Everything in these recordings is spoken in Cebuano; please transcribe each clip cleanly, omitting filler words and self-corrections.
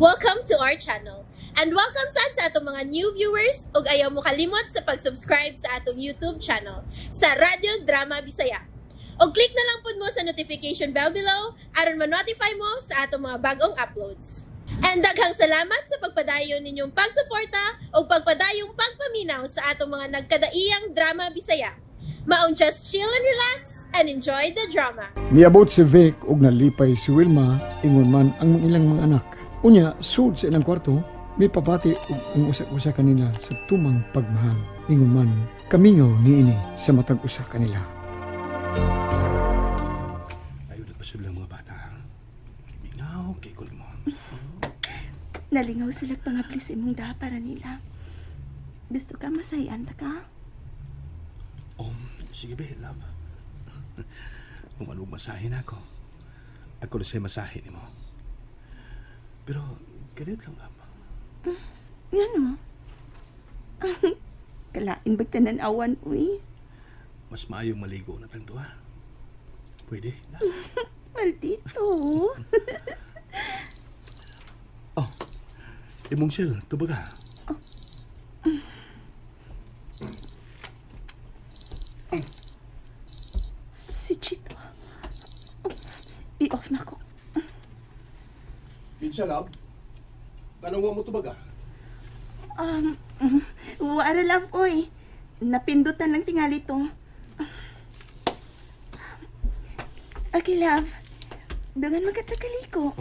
Welcome to our channel. And welcome sad sa atong mga new viewers ug ayaw mo kalimot sa pag-subscribe sa atong YouTube channel sa Radyo Drama Bisaya. Og click na lang pud mo sa notification bell below aron ma-notify mo sa atong mga bagong uploads. And daghang salamat sa pagpadayon ninyong pagsuporta ug pagpadayong pagpaminaw sa atong mga nagkadaiyang drama Bisaya. Maong just chill and relax and enjoy the drama. Niabot si Vic ug nalipay si Wilma, ingon man ang ilang mga anak. Unya, sud sa ilang kwarto, may pabati og ang usa-usa kanila sa tumang pagmahal. Ingon man, kamingaw niini sa matag usa kanila. Ayaw na pa sila mga bata. Mingaw, kay kulit mo. Nalingaw sila pangaplis imong daha para nila. Gusto ka masayan ta ka? Sige be, love. Kung anong masahin ako, ako na sa'yo masahin mo. Pero, ganit lang, love. Nga no? Kalain ba'g tanan-awan, uy? Mas maayong maligo na tang duha. Pwede, love. Maldito. Oh, imong sel, tubag ha. Oh. Si Chito. Oh, i-off na ko. Kinsa, love? Tanong mo tubag ha? Wala, love, oy. Napindutan lang tingali to. Okay, love. Dungan magkatakaliko.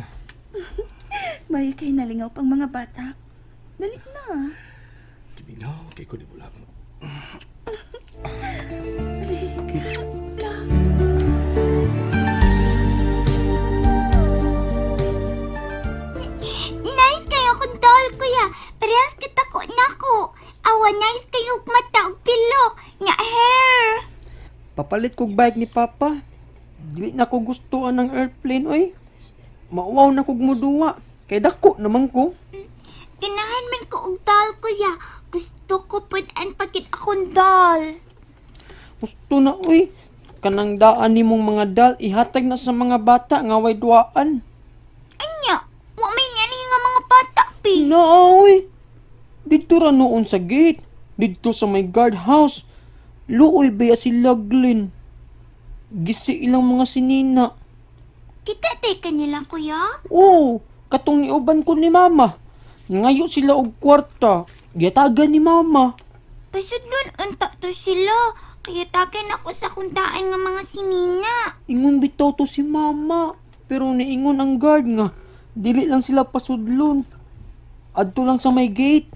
May kay nalingaw pang mga bata. Dali na. Kiminaw, kay ko ni mo, love. Vic, love. Nice kayo kung doll, kuya. Parehas kita ko nako. Awa, nice kayo mata og pilok. Nga hair. Papalit kog bike ni Papa. Dili na ko gusto ang airplane, oy. Mauwaw na kog muduwa. Kay dako naman ko. Ganahan man ko og doll, kuya. Gusto ko pud ang pagid akong doll. Gusto na, oy. Kanang daan nimong mga doll, ihatag na sa mga bata nga way duaan. Anya, wa may ngani nga mga bata, pi. Na, oy. Didto ra noon sa gate. Didto sa may guard house. Luoy ba sila, Glenn? Gisi ilang mga sinina. Kita tay kanila, kuya? Oo, katong niuban ko ni Mama. Ngayo sila og kwarta. Giyatagan ni Mama. Pasudlon unta to sila. Kaya tagan ako sa kuntaan nga mga sinina. Ingon bitaw to si Mama. Pero niingon ang guard nga. Dili lang sila pasudlon. Adto lang sa may gate.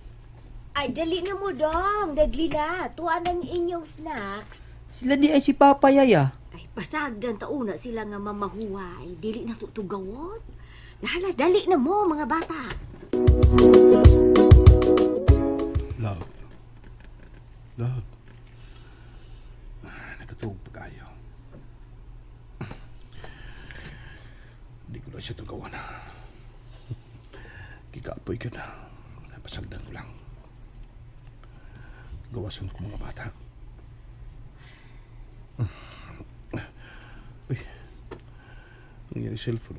Ay, dali na mo dong. Dagli na. Tuwa ng inyong snacks. Sila di ay si Papa Yaya. Ay, pasagdan tauna sila nga mamahuway. Dili na tutugawon. Nahala, dali na mo mga bata. Love. Love. Nakatug pa kayo. Hindi ko na siya tugawan. Kikapoy ka na. Napasagdan ko lang. Gawasan ko mga bata. Uy, nangyari cellphone.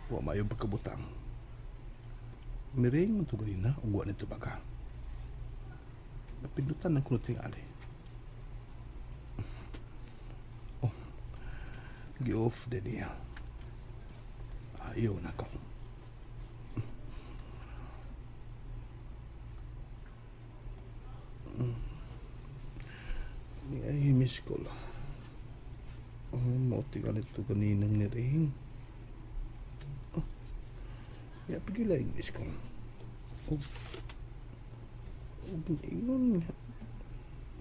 Wa mayo pagkabutang. Miring man ito ganina, ugwa nito baga. Napindutan ng kuno tingali. Oh, gi-off din niya. Ayaw na ko. Ay, miss call. Oh, mauti ka nito kaninang niring. Oh, ya, pagila yung miss call. Oh, oh, ingon nga.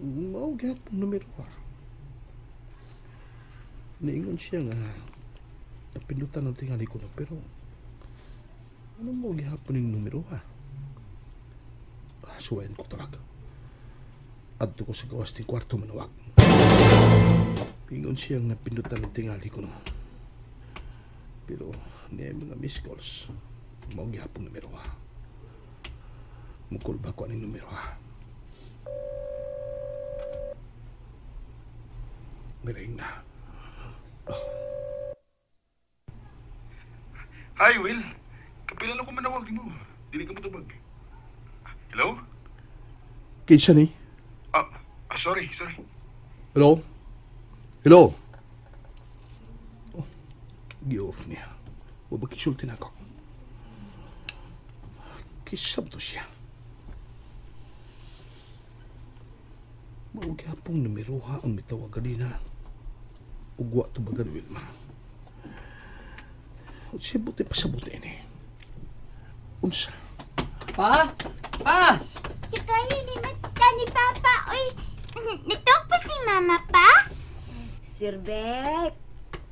Mao gyapon numero ha. Niingon siya nga napindutan ang tingali ko na, pero ano mo gihapon yung numero ha? Suwayan ko talaga. Adto ko sa gawas ting kwarto manawag. Ingon siyang napindutan ang tingali ko no. Pero niya mga missed calls. Mao gihapon numero ha. Mukul ba ko aning numero ha? Miring na. Oh. Hi, Will. Kapila na ko manawag mo. Dili ka matubag. Hello? Kinsa ni? Sorry, sorry. Hello? Hello? Oh, gi-off niya. Wa ba kisulti na ako? Kisab to siya. Mao gyapong numeroha ang mitawag kanina. Ug wa tubagan Wilma. Unsa buti pasabot ini? Unsa? Pa? Pa! Kaya ni mata ni Papa. Uy, nagtawag pa si Mama pa? Sir Beck,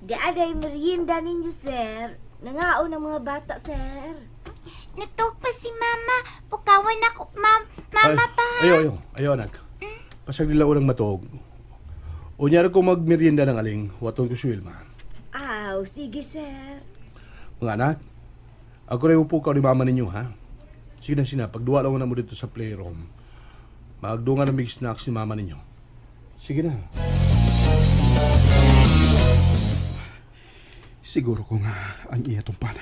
di aday merienda ninyo, sir. Nangaon ang mga bata, sir. Nagtawag pa si Mama. Pukawan ako, Mama pa. Ayo, ayo. Ayo, anak. Pasag nila unang matuog. Unya ra ko magmerienda ng aling, waton ko si Wilma. Aw, sige, sir. Mga anak, ako rin upo ka ni mama ninyo, ha? Sige na sina, pagduwa lang na mo dito sa playroom. Magdungan ng big snacks ni mama ninyo. Sige na. Siguro ko nga ang iya tong pana.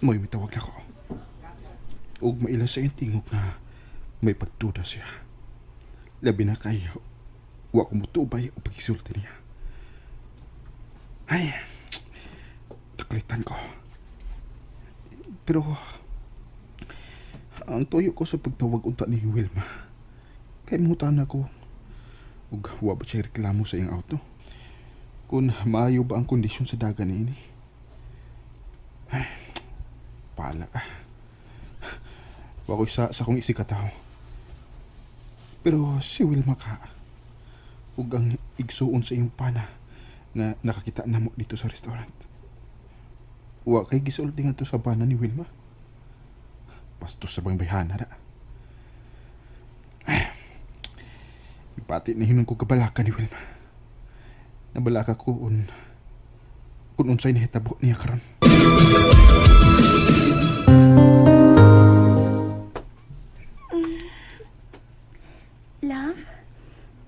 Mo'y mitawag ako. Ug maila sa iyang tingog nga may pagduda siya. Labi na kay wa ko mutubay o pagkisulti niya. Ay, nakalitan ko. Pero ang tuyo ko sa pagtawag unta ni Wilma. Kay mutan ako. Ug wa ba siya reklamo sa iyang auto? Kung maayo ba ang kondisyon sa dagan niini? Ay, pala ka. Wa ko isa sa akong isikataw. Pero si Wilma ka, ug ang igsuon sa iyong pana nga nakakita na mo dito sa restaurant. Wa kay gisulti nga to sa bana ni Wilma. Pastos sa bang bayhana na. Ay, ipati na hinon ko kabalaka ni Wilma. Nabalaka ko kun unsay nahitabo niya karon. Love,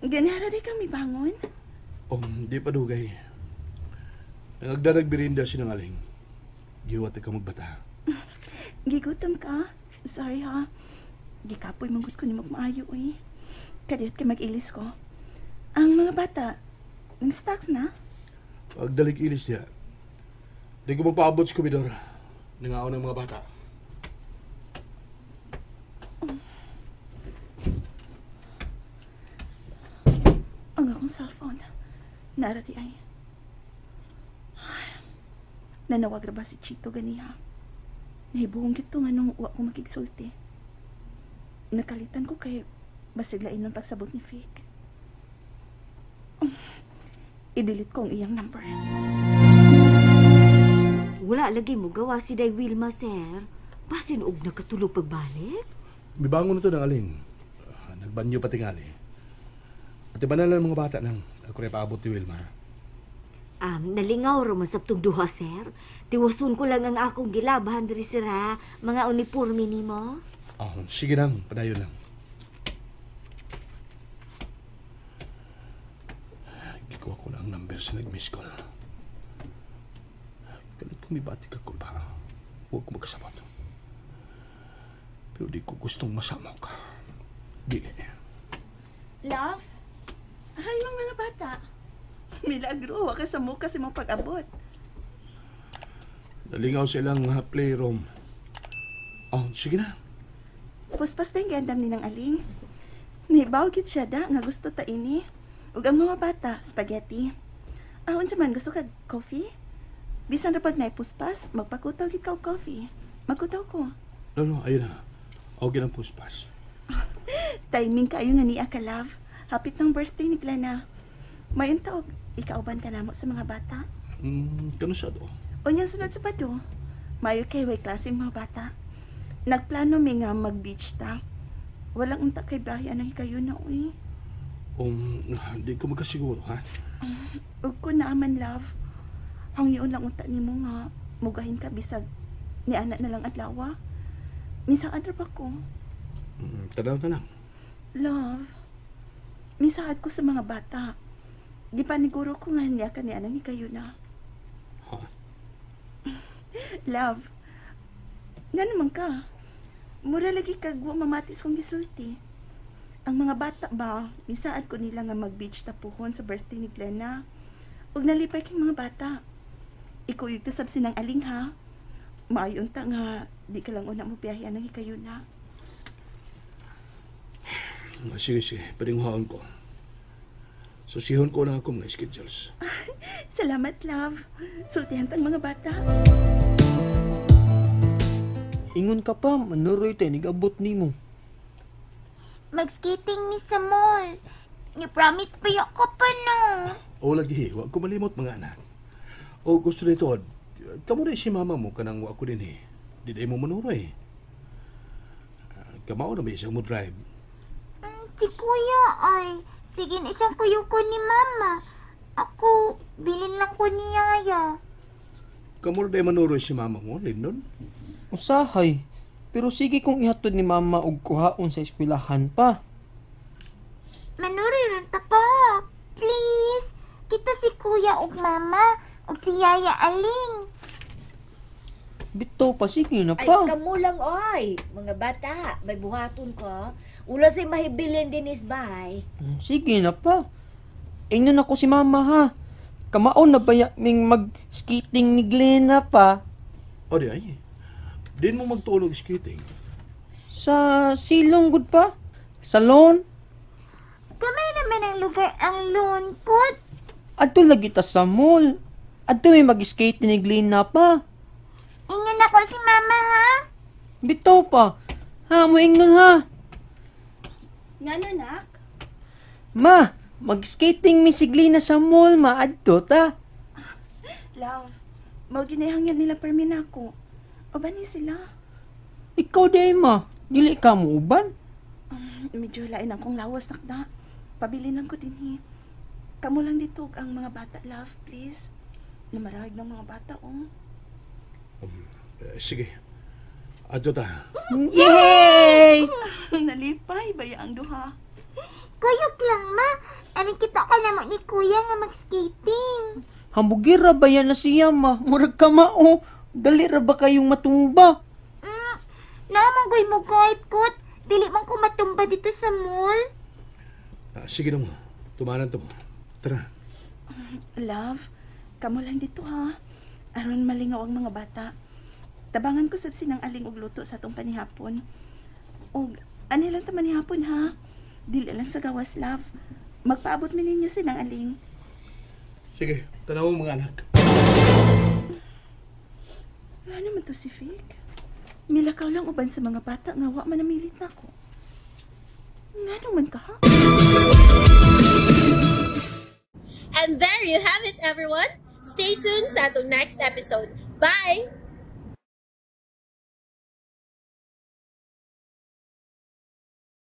ganara rin kami bangon? Di pa dugay. Nagdarag birinda sinangaling. Giwat ka magbata. Gigutom ka? Sorry ha. Gikapoy manggut ko ni magmaayo eh. Kadiyot ka mag-ilis ko. Ang mga bata, nang stocks na? Pagdalig ilis niya, di ko magpaabot sa komidor. Nangaon ang mga bata. Ang akong cellphone. Narati ay. Nanawag ra ba si Chito ganiha? Nahibuhong gito nga nung wa ko makigsulti. Nakalitan ko kay basig lain ng pagsabot ni Vic. I-delete ko ang iyang number. Wala lagi mo gawa si Day Wilma, sir. Basin og nakatulog pagbalik? Mibangon na to ng aling. Nagbanyo pa tingali. At iba na lang mga bata nang ako rin paabot ni Wilma. Nalingaw ra man sabtong duha, sir. Tiwason ko lang ang akong gilabahan diri, sir, ha? Mga uniforme nimo. Sige nang, padayon lang. Gikuha ko na ang number sa nag-miss call. Kalit kong mibati ka ko ba? Huwag ko magkasabot. Pero di ko gustong masama ka. Dili. Love? Hi, mga bata. Milagro, wa ka sa muka sa imong pag-abot. Nalingaw silang playroom. Oh, sige na. Puspas na yung gandam ni ng aling. Nibaw gid siya da, nga gusto ta ini. Ug ang mga bata, spaghetti. Unsa man, gusto ka coffee? Bisan ra pag naipuspas, magpakutaw gid ka og coffee. Magkutaw ko. No, ayun na. Okay ng puspas. Timing kayo nga niya ka, love. Hapit ng birthday ni Glenna. Mayon taog, ikauban ka namo sa mga bata. Kano sa do? Unya sunod sa pado. Mayo kay way klase mga bata. Nagplano mi nga mag-beach ta. Walang unta kay bahay anang hikayo na, uy. Di ko magkasiguro, ha? Ug ko naaman, love. Hangyoon lang unta nimo nga mugahin ka bisag ni anak na lang adlaw. Misaad ra ba ko? Tanaw na lang. Love, misaad ko sa mga bata. Di pa niguro ko nga niya ka ni anang hikayo na. Ha? Love, Nga naman ka. Mura lagi kag wa mamatis kong gisulti. Ang mga bata ba, misaad ko nila nga mag-beach tapuhon sa birthday ni Glenna. Ug nalipay king mga bata. Ikuyog ta sab sinang aling ha. Maayo unta nga di ka lang una mo biyahe anang hikayuna. Sige, sige. Padinghaon ko. Susihon ko na ako mga schedules. Salamat, love. Sultihan tang mga bata. Ingon ka pa, manuroy tayo, nigabot nimo. Mag-skating mi sa mall. Ni-promise pa yo ko pa no. O lagi, wa ko malimot mga anak. O gusto nito, kamo na si mama mo kanang wa ko din eh. Di day mo manuroy. Kamao na may isang mo drive. Si kuya ay, sige na siyang kuyuko ni mama. Ako, bilin lang ko ni Yaya. Kamo na day manuroy si mama mo, Lindon? Usahay, pero sige kung ihatod ni mama og kuhaon sa eskwelahan pa. Manuroy ron ta pa. Please, kita si kuya ug mama ug si Yaya Aling. Bitaw pa, sige na Ay, pa. kamo lang, oy. Mga bata, may buhaton ko. Ula say mahibilin dinis bahay. Sige na pa. Ingnon ako si mama ha. Kamao na baya ming mag-skating ni Glenna pa. O di ay, din mo magtulog skating. Sa silong gud pa. Sa lawn. Kamay naman ang lugar ang lawn kot. Adto lagi ta sa mall. Adto may mag-skate ni Glenna pa. Ingon ako si mama ha. Bitaw pa. Ha, mo ingnon ha. Ngano, nak? Ma, mag-skating mi si Glenna sa mall, ma. Adto ta. Love, mao ginahangyan nila permi nako. O ba ni sila? Ikaw di ma. Dili ka mo uban. Medyo lain akong lawas nakda. Pabilin lang ko dinhi. Kamo lang dito ang mga bata, love, please. Namarahig ng mga bata, oh. Sige. Adto ta. Yay! Nalipay, baya ang duha. Kuyog lang ma. Ani kita ka namo ni kuya nga mag-skating. Hambugira ba yan na siya, ma? Murag ka mao. Dali ra ba kayong matumba? Naman goy mo kahit kot. Dili man ko matumba dito sa mall. Sige na mo. Tumanan to mo. Tara. Love, kamo lang dito ha. Aron malingaw ang mga bata. Tabangan ko sab sinang aling og luto sa atong panihapon. Og ani lang ta manihapon ha. Dili lang sa gawas, love. Magpaabot mi ninyo sinang aling. Sige, tanaw mo mga anak. Wala naman to si Vic. Milakaw lang uban sa mga bata nga wa man namilit nako. Ngano man ka ha? And there you have it, everyone. Stay tuned sa atong next episode. Bye!